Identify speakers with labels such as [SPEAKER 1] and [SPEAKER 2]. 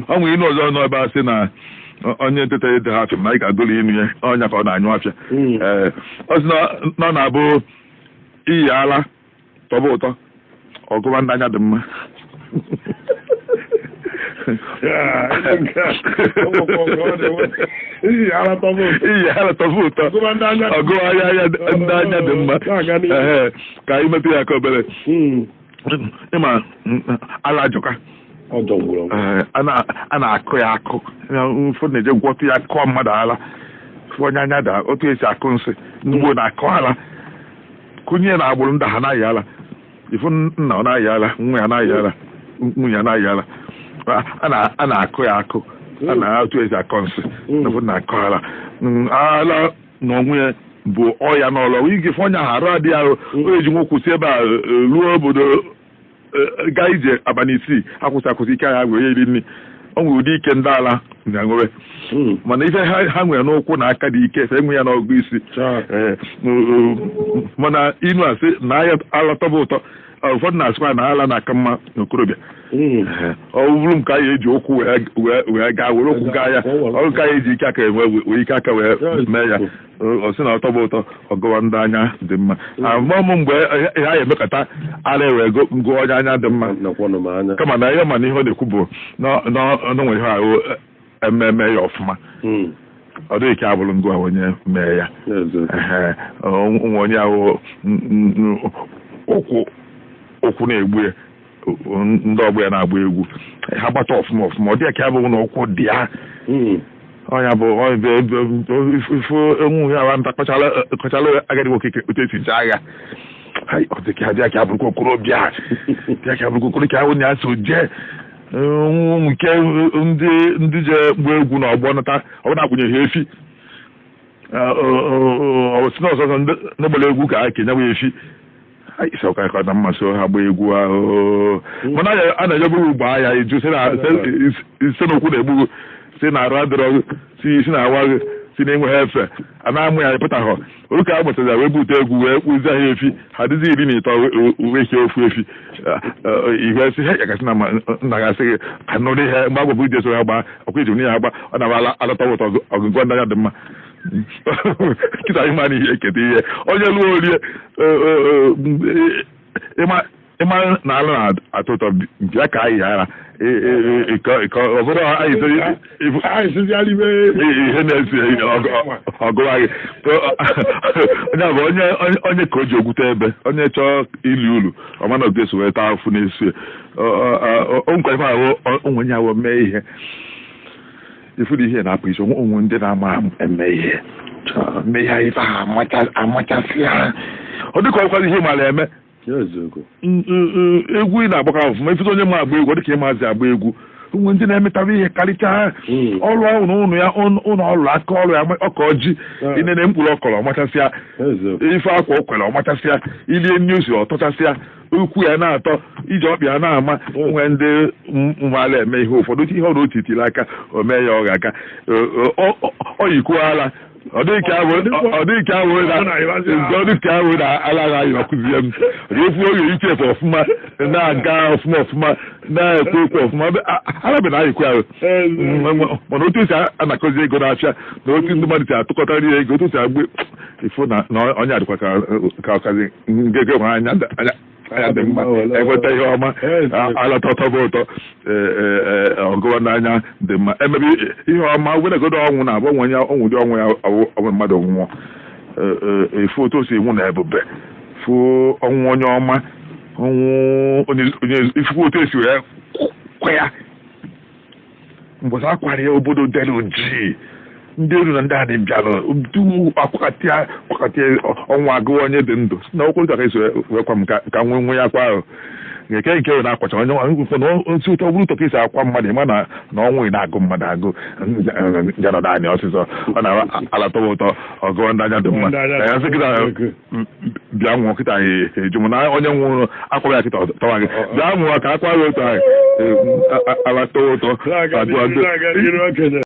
[SPEAKER 1] Ọ nwere inu ọzọ nọ ebe a sị na onye teta ede ha afịa, na anyị ga-agụlụ inu ya ọnya ka ọ na-anyụ afịa. Ee, ọ sị na ọ na-abụ iyi ala tọba ụtọ, ọgụba ndị anya dị mma.
[SPEAKER 2] Ya, nke a, ọ nwekwa nke ọ dị. Iyi ala tọba ụtọ.
[SPEAKER 1] Iyi ala tọba ụtọ.
[SPEAKER 2] Ọgụba ndị anya dị
[SPEAKER 1] ọgụba anya ndị anya dị mma.
[SPEAKER 2] Na-aga n'ihu.
[SPEAKER 1] Ehe, ka anyị metụ ya aka obere. Ịma ala ajọka.
[SPEAKER 2] Ọ jọgburu onwe.
[SPEAKER 1] Ee, a na-akụ ya akụ. Ya, ụfọdụ na-eje gwọtụ ya, kụọ mmadụ ala. Fụ onye anya da, otu esi akụ nsị, ndị gboo na-akụ ala kụnye na agbụrụ ndị ha na-ayị ala. Ifu nna ọ na-ayị ala, nwa ya na-ayị ala, nwunye ya na-ayị ala. A na-akụ ya akụ, a na otu esi akọ nsị. Ụfọdụ na-akụ ala. Ala na onwe ya bụ ọya n'ọlọ igi fụ onye ahụ arụ adịghị arụ. Onye ji nwokwụ si ebe a ruo obodo, gaa ije abalị 6 akwụsị akwụsị, ike ya wee eri nri. O nwere ụdị ike ndị ala na-enwere, mana ife ha nwere n'ụkwụ na aka dị ike, efe enwe ya n'ọgụ isi. Ee, mana inu asị na aya ala tọba ụtọ, ụfọdụ na-asịkwa na ala na-aka mma n'okorobịa. Ee, ọ bụrụ nke anyị eji ụkwụ wee gaa, were ụkwụ gaa ya, ọrụ nke anyị eji ike aka enwe, wee ike aka wee mee ya. Ọ sị na ọ tọba ụtọ, ọgụwa ndị anya dị mma. Amụọ m mgbe ihe anyị emekọta ala wee gụọ onye anya dị mma.
[SPEAKER 2] Nakwanụ m anya.
[SPEAKER 1] Kama na ihe, mana ihe ọ na-ekwu bụ na ọ nwere ihe ahụ ememe ya ọfụma. Ọ dịghị ka abụrụ ngwa onye mee ya.
[SPEAKER 2] N'eziokwu.
[SPEAKER 1] Ehe, onwe onye ahụ ụkwụ na-egbu ya, ndị ọgbọ ya na-agba egwu, ha gbata ọfụma ọfụma, ọ dịghị ka abụghị na ụkwụ dị ya. Ọnya bụ ife enwu ya nta kpachala agadi nwoke otu esi jee agha. Hai, ọ dị ka dị ka abụrụkwa okorobịa, dị ka abụrụkwa okorobịa ahụ na ya so jee nke ndị je gba egwu na ọgbọ nata, ọ bụna akwụnyeghị efi. Ọ si na ọzọ ndị gbara egwu ka a kenyewa efi. Ai, sị ọka ka na mmasị ha gba egwu ahụ, mana a na-enyeburu ugbo ya eju si n'ụkwụ na-egbu, si na arụ adịrọ, si isi na-awa gị, si na enweghị efe a na-amụ ya pụtahọ oru ka a gbachara wee bute egwu wee kpụzie ha efi, ha dịzi 13 wee hie ofu efi. Ihe si ha gasị na nna gasị gị ka nụrụ ihe mgbe agwabụ ije so ha gbaa ọkwa iji ya agba, ọ na-aba alata ụtọ ọgụgụ ndị anya dị mma. Kịta ịma na ihe eketa ihe onye lụọ orie, ịma na ala na-atọ ụtọ, bịa ka anyị ghara ọ bụrụ anyị ihe na-esi ọgụwa gị. Onye bụ onye ka o ji okwute ebe onye chọọ ili ulu ọma na otu esi wee taa afụ na-esi o nkwa ife ahụ onwe ya ahụ mee ihe ifu na ihe na-apụ isi onwe. Ndị na-ama eme ihe mee ihe ife ha amachasị ha, ọ dịka ọkwa ihe mara eme. Egwu ị na-agbakọ ọfụma, ifite onye ma agba egwu, ọ dịka ịmazi agba egwu. Onwe ndị na-emetara ihe karịchaa ọrụ ọrụ n'ụlọ ya, ụlọ ọrụ aka ọrụ ya, ọkọ ji inene mkpụrụ ọkọrọ ọmachasịa, ife akwa o kwere ọmachasịa, ilie nri osi ọtọchasịa, ukwu ya na-atọ, ije ọkpịa ya na-ama. Nwee ndị nwale eme ihe ụfọdụ, ihe ọrụ otu tiri aka o mee ya, ọ ga-aka ọ yikwuo ala. Ọ dịghị ka ọ dịghị ka ahụ na ala agha akụzie m efu oge ichefu ọfụma, na-aga ọfụma ọfụma, na-ekwu ekwu ọfụma. Ala bụ na ayikwu ahụ, mana otu esi anakọzi ego n'afịa na otu ndị mmadụ si atụkọtara ya ego, otu si agba ifu na onye adịkwa ka ọkazi ngege nwe anya anya dị mma enweta ihe ọma, alata ọtọbụ ụtọ, ọgụwa n'anya dị mma, emebe ihe ọma weregodo ọnwụ na-abụ onwe ya, ọnwụ dị ọnwụ ya ọnwụ mmadụ nwụọ efu otu o si nwụ na ebube, fụ ọnwụ onye ọma, ọnwụ onye ifukwu otu esi wee kwe ya mbọsị akwara ya, obodo dere ojii, ndị elu na ndị adị bịara akwakatịa kwakatịa ọnwụ agụụ onye dị ndụ na okwu ka esi wee kwa m ka nwee nwe ya akwa ahụ nke na-akwacha onye nsi ụtọ bụrụ ụtọ ka esi akwa mmadụ, ịma na ọnwụ ị na-agụ mmadụ agụ njanọ naanị ọsịsọ, ọ na-alatọwa ụtọ, ọgụọ ndị anya dị mma. Ya sị kịta bịa nwụọ kịta eju m na onye nwụrụ akwa ya kịta tọwa gị, bịa nwụọ ka akwa ya otu ahụ alatọwa ụtọ agụọ ndị